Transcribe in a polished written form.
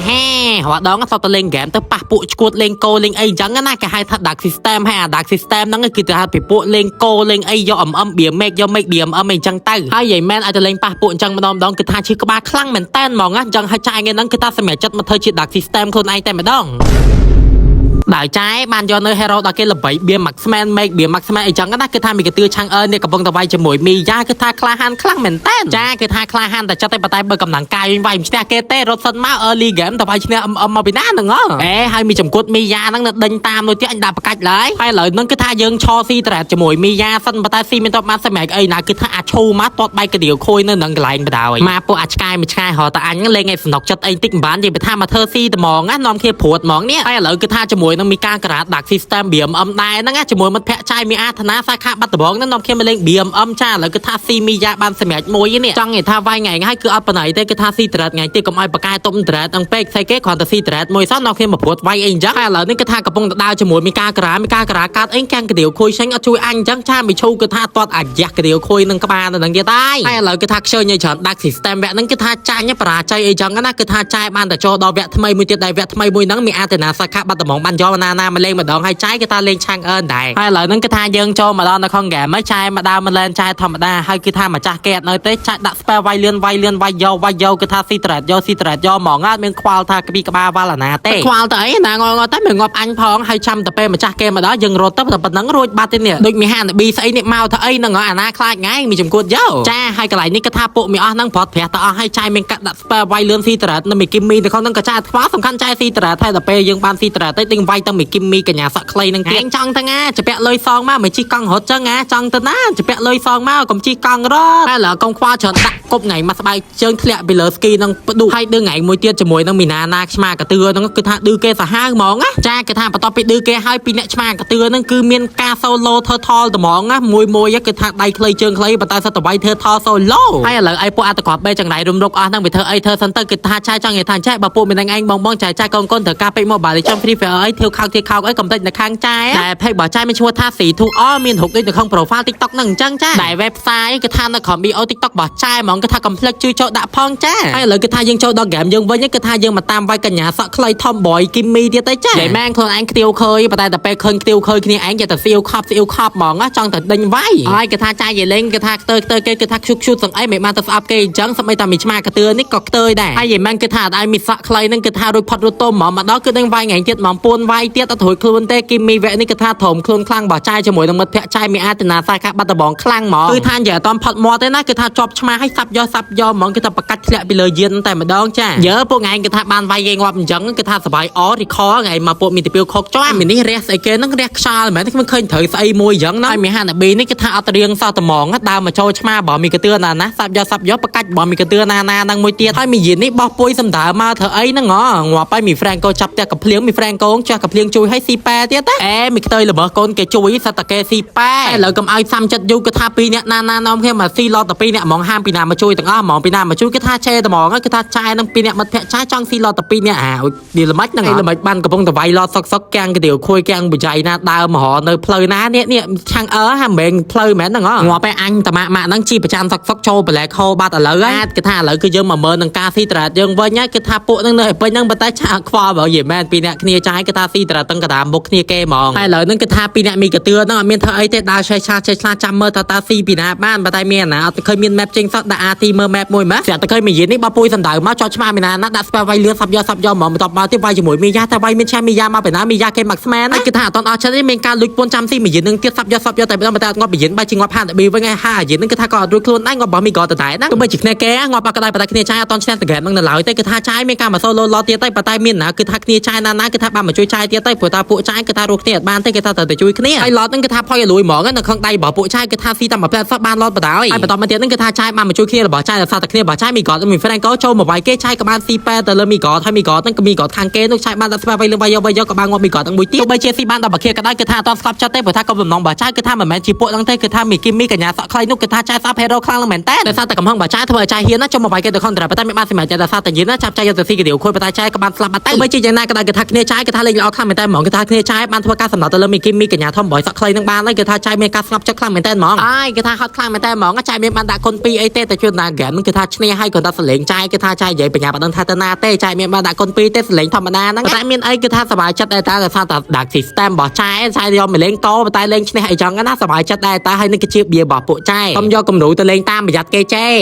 ហេរាល់ដងធ្លាប់ទៅលេងហ្គេមទៅប៉ះពួកឈួតលេងគោលេងអីអញ្ចឹងណាគេហៅថា dark system ហើយអា dark system ហ្នឹងគឺគេហៅពីពួកលេងគោលេងអីយក MM បៀ make យក make BMM អីអញ្ចឹងទៅហើយយាយមែនឲ្យទៅលេងប៉ះពួកអញ្ចឹងម្ដងម្ដងគឺថាឈឺក្បាលខ្លាំងមែនតែនហ្មងណាអញ្ចឹងហើយចាយថ្ងៃហ្នឹងគឺថាសម្រាប់ចិត្តមកធ្វើជា dark system ខ្លួនឯងតែម្ដង ដោយចែបានយកនៅ hero ដល់គេល្បីបៀ Maxman make បៀ Maxman អីចឹងណាគឺថាមីកទឿឆាំងអើនេះកំពុងតែវាយជាមួយមីយ៉ាគឺថាក្លាហានខ្លាំងមែនតើចាគឺថាក្លាហានតែចិត្តតែប៉ុន្តែបើកំណងកាយវិញវាយមិនឈ្នះគេទេរត់សិនមក early game តែវាយឈ្នះអឹមអឹមមកពីណាហ្នឹងអេហើយមីចំគួតមីយ៉ាហ្នឹងនៅដេញតាមនោះទៀតអញដាក់បកាច់ឡើយហើយឥឡូវហ្នឹងគឺថាយើងឈស៊ីត្រែតជាមួយមីយ៉ាសិនប៉ុន្តែស៊ីមានតបបានសម្រាប់អីណាគឺថាអាឈូមកទាត់បែកកដៀវខួយនៅនឹងកន្លែងបដ ாய் មកពួកអាឆ្កែមួយឆ្កែរត់តែអញលេងឲ្យសំណុកចិត្តអីតិចមិនបាននិយាយថាមកធ្វើស៊ីត្មងណានាំគ្នាព្រួតហ្មងនេះហើយឥឡូវគឺថាជាមួយនឹងមីការការ៉ាដាក់ system BMM ដែរហ្នឹងណាជាមួយមិត្តភ័ក្តិចាយមីអាធនាសាខាបាត់ដំបងហ្នឹងនាំគ្នាមកលេង BMM ចាឥឡូវគឺថាស៊ីមីយ៉ាបានសម្រាប់មួយនេះចង់និយាយថាវាយថ្ងៃហើយគឺអត់បណៃទេគឺថាស៊ីត្រេតថ្ងៃទៀតកុំឲ្យបកកែទុំត្រេតហ្នឹងពេកស្អីគេគ្រាន់តែស៊ីត្រេតមួយសោះនាំគ្នាមកព្រួតវាយអីអញ្ចឹងហើយឥឡូវនេះគឺថាកំពុងតែដើរជាមួយមីការការ៉ាមីការការ៉ាកាត់អីកាំងកាដៀវខួយឆេងអត់ជួយអញអញ្ចឹងចាមីឈូគឺថាទាត់អាយ៉ាស់កាដៀវខួយនឹងក្បាលនៅនឹងទៀតហើយហើយឥឡូវគឺថាខ្ជិលញ៉ៃច្រើនដាក់ system វគ្គហ្នឹងគឺថាចាញ់បរាជ័យអីចឹងណាគឺថាចាយបានតែចូលដល់វគ្គថ្មីមួយទៀតដែរវគ្គថ្មីមួយហ្នឹងមានអាតនាសាខាបាត់ដំបងបានយកណាណាមកលេងម្ដងហើយចាយគឺថាលេងឆាំងអើនដែរហើយឥឡូវហ្នឹងគឺថាយើងចូលមកដល់នៅក្នុងហ្គេមហើយចាយមកដើមមកលែនចាយធម្មតាហើយគឺថាម្ចាស់គេអត់នៅទេចាយដាក់ spell វាយលឿនវាយលឿនវាយយកវាយយកគឺថាស៊ីត្រេតយកស៊ីត្រេតយកហ្មងអត់មានខ្វល់ថាក្ពីក្បាលវ៉ាល់អាណាទេខ្វល់ទៅអីណាងងតែមិនងាប់អញផងហើយចាំតែពេលម្ចាស់គេមកដល់យើងរត់ទៅតែប៉ុណ្្នឹងរួចបាត់ទេនេះដូចមីហានប៊ីស្អីនេះមកទៅអីហ្នឹងអាណាខ្លាចថ្ងៃមានចំគួតយកចាហើយកន្លែងនេះគឺថាពួកមីអស់ហ្នឹងប្រត់ប្រាស់ទៅអស់ហើយចាយមានកាត់ដាក់ spell វាយលឿនស៊ីត្រេតនៅមីគីមីនៅក្នុងហ្នឹងក៏ចាខ្វល់សំខាន់ចាយស៊ីត្រេតហើយដល់ពេលយើងបានស៊ីត្រេតទៅទិញវាយទៅមីគីមីកញ្ញាសក់ខ្លីហ្នឹងទៀតចង់ទៅណាជពាក់លុយសងមកមិនជិះកង់រត់ចឹងណាចង់ទៅណាជពាក់លុយសងមកកុំជិះកង់រត់ហើយឡើយកុំខ្វល់ច្រើនដាក់គប់ថ្ងៃមកស្បែកជើងធ្លាក់ពីលើស្គីហ្នឹងផ្ទុះហើយឌឺថ្ងៃមួយទៀតជាមួយនឹងមីណាណាឆ្មាកទឿហ្នឹងគឺថាឌឺគេសាហាវហ្មងណាចាគេថាបន្ទាប់ពីឌឺគេហើយពីអ្នកឆ្មាកទឿហ្នឹងគឺមានការ solo ធ្វើថលត្មងណាមួយមួយគឺថាដៃខ្លីជើងខ្លីប៉ុន្តែសិតតវាយធ្វើថល solo ហើយឥឡូវអីពួកអត្តក្របបេចង្រៃរុំរុកអស់ហ្នឹងវាធ្វើអីធ្វើសិនទៅគឺថាចាយចង់និយាយថាចេះបើពួកមានឯងបងបងចាយចាយកូនកូនត្រូវការពេកមកបាលីចំ Free Fire អីធ្វើខោកធ្វើខោកអីកុំតិចនៅខាងចាយតែពេកបើចាយមានឈ្មោះថា C2R មានរូបដូចនៅក្នុង profile TikTok ហ្នឹងអញ្ចឹងចាតែ website គឺថានៅក្រោម bio TikTok របស់ចាយហ្មងគឺថា complex ជួយចូលដាក់ផងចាហើយឥឡូវគឺថាយើងចូលដល់ game យើងវិញគឺថាយើងមកតាមវាយកញ្ញាសក់ខ្លី Tomboy គីមីទៀតទៅចានិយាយមែនខ្លួនឯងខ្ទាវឃើញប៉ុន្តែតែពេលឃើញខ្ទាវឃើញគ្នាឯងចេះតែសៀវខប់សៀវខប់ហ្មងចង់តែដេញវាយហើយគឺថាចាយយលេងគឺថាខ្ទើខ្ទើគេគឺថាខ្ជុកខ្ជូតសឹងអីមិនបានទៅស្អប់គេអញ្ចឹងសម្បីតែមីឆ្មាកទឿនេះក៏ខ្ទើយដែរហើយនិយាយមែនគឺថាអត់ឲ្យមីសក់ខ្លីហ្នឹងគឺថារួចផុតរួចទុំហ្មងមកដល់គឺដេញវាយថ្ងៃទៀតហ្មងពួនវាយទៀតអត់រួចខ្លួនទេគីមីវគ្គនេះគឺថាធំខ្លួនខ្លាំងបើចាយជាមួយនឹងមិត្តភក្តិចាយមីអាទនាសាខាបាត់ដបងខ្លាំងហ្មងគឺថានិយាយអត់ផុតមាត់ទេណាគឺថាជាប់ឆ្មាឲ្យសាប់យកសាប់យកហ្មងគឺថាប្រកាច់ធ្លាក់ពីលើយានតែម្ដងចាយើពួកថ្ងៃគឺថាបានវាយគេងាប់អញ្ចឹងគឺថាសបាយអរីខថ្ងៃមកពួកមីតាពីវខុកជាប់មីនេះរះស្អីគេហ្នឹងរះខ្យល់មែនខ្ញុំឃើញត្រូវស្អីមួយអញ្ចឹងណាហើយមីហាណាប៊ីនេះគឺថាអត់រៀងសោះត្មងដើមមកចូលឆ្មាបើមីកទឿណាណាសាប់យកសាប់យកប្រកាច់បើមីកទឿណាណាហ្នឹងមួយទៀតហើយមីយាននេះបោះពុយសំដើមកធ្វើអីហ្នឹងងាប់ហើយមីហ្វ្រេងកូចាប់ផ្ទះកភ្លៀងមីហ្វ្រេងកូចាស់កភ្លៀងជួយឲ្យស៊ីប៉ែទៀតណាអេមីខ្ទើយល្មើសកូនគេជួយសត្វតាគេស៊ីប៉ែឥឡូវកុំឲ្យសាំចិត្តយូរគឺថាពីរអ្នកណាណានាំគ្នាមកស៊ីឡតតែពីរអ្នកហ្មងហាមពីណាមកជួយទាំងអស់ហ្មងពីណាមកជួយគឺថាឆេត្មងគឺថាចាយនឹងពីរអ្នកមិត្តភក្តិចាយចង់ស៊ីឡតតែពីរអ្នកអានេះល្មិចហ្នឹងល្មិចបានកំពុងតែវាយឡតសុកសុកកាំងកាទៀវខួយកាំងបចៃណាដើមមករនៅផ្លូវណានេះនេះឆាំងអើហាមិនផ្លូវមែនហ្នឹងងាប់ឯអញតម៉ាក់ម៉ាក់ហ្នឹងជីប្រចាំសុកសុកចូលប្លែកហូបាត់ឥឡូវហើយគឺថាឥឡូវគឺយើងមកមើលនឹងការស៊ីត្រាតយើងវិញហើយគឺថាពួកហ្នឹងនៅឲ្យពេញហ្នឹងប៉ុន្តែឆាខ្វល់បើនិយាយមែនពីអ្នកគ្នាចាយគឺថាស៊ីត្រាតទាំងកដាមុខគ្នាគេហ្មងហើយឥឡូវហ្នឹងគឺថាពីអ្នកមីកាទឿហ្នឹងអត់មានធ្វើអីទេដើរឆេះឆាឆេះឆ្លាចាំមើលថាតើស៊ីពីណាបានប៉ុន្តែមានអាណាអត់ឃើញមាន map ចេញសោះដាក់ RT មើល map មួយម៉េចស្រាប់តែឃើញមីយាននេះបោះពុយសំដៅមកចោចឆ្មាមីណាណាដាក់ spell វាយលឿនសាប់យកសាប់យកហ្មងបន្ទាប់មកទៀតវាយជាមួយមីយ៉ាតែវាយមានឆាមីយ៉ាមកពីណាមីយ៉ាគេមកស្មានហើយគឺថាអត់អស់ចិត្តទេមានការលួចពួនចាំស៊ីមីយាននឹងទៀតសាប់យកសាប់យកតែម្ដងតែអត់ងាប់មីយានបែរជាងាប់ហានប៊ីវិញហើយហាយាននឹងគឺថាក៏អត់រួចខ្លួនដែរងាប់របស់មីក៏តតែហ្នឹងទោះបីជាគ្នាគេងាប់អត់ក៏ដោយប៉ុន្តែគ្នាចាយអត់តឈ្នះហ្គេមហ្នឹងនៅឡើយទេគឺថាចាយមានការមក solo ឡទៀតទៅប៉ុន្តែមានណាគឺថាគ្នាចាយណាណាគឺថាបានមកជួយចាយទៀតទៅព្រោះថាពួកចាយគឺថារស់គ្នាអត់បានទេគឺថាត្រូវតែជួយគ្នាហើយឡតហ្នឹងគឺថាផុយឲ្យលួយហ្មងនៅក្នុងដៃរបស់ពួកចាយគឺថាស៊ីតែមួយផ្លែសោះបានឡតបណ្ដោយហើយបន្តមកទៀតហ្នឹងគឺថាចាយបានមកជួយគ្នារបស់ចាយដោយសារតែគ្នារបស់ចាយមីក៏មីហ្វ្រេងកូចូលមកវាយគេចាយក៏បានស៊ីប៉ែទៅលើមីក៏ហើយមីក៏ហ្នឹងក៏មីក៏ខាងគេនោះចាយបានដាក់ស្បែកវាយលឿនវាយយកវាយយកក៏បានងាប់មីក៏ទាំងមួយទៀតទោះបីជាស៊ីបានដល់បាខៀក៏ដោយគឺថាអត់ស្កប់ចិត្តទេព្រោះថាក៏បំណងរបស់ចាយគឺថាមិនមែនជាពួកហ្នឹងទេគឺថាមីគីមីកញ្ញាសក់ខ្លីនោះគឺថាចាយស្អប់ hero ខ្លាំងមែនតើដោយសារតែកំហឹងរបស់ចាយធ្វើឲ្យចាយហ៊ានណាចូលមកវាយគេទៅខនត្រប៉ុន្តែមិនបានសម្រេចចិត្តដោយសារតែយិនណាចាប់ចាយយកទៅស៊ីកាឌីវខូចប៉ុន្តែចាយក៏បានស្លាប់បាត់ទៅទោះបីជាយ៉ាងណាក៏ដោយគឺថាគ្នាចាយគឺថាលេងល្អ ខ្លាំងមែនតើហ្មងគឺថាគ្នាចាយបានធ្វើការសម្ដៅទៅលើមីគីមីកញ្ញាធំបយសក់ខ្លីនឹងបានហើយគឺថាចាយមានការស្ងប់ចិត្តខ្លាំងមែនតើហ្មងអើយគឺថាហត់ខ្លាំងមែនតើហ្មងចាយមានបានដាក់គុណ2អីទេតែជួនណាហ្គេមគឺថាឈ្នះហើយគាត់ថាសលេងចាយគឺថាចាយនិយាយបញ្ញាបដឹងថាទៅណាទេចាយមានបានដាក់គុណ2ទេសលេងធម្មតាហ្នឹងតែមានអីគឺថាសប្បាយចិត្តដែរតែដោយសារតែ Dark System របស់ចាយចាយយកមកលេងកោតែលេងឈ្នះអីចឹងណាសប្បាយចិត្តដែរតែហើយនឹងគឺជាបៀរបស់ពួកចាយកុំយកគំរូទៅលេងតាមប្រយ័ត្នគេចេ។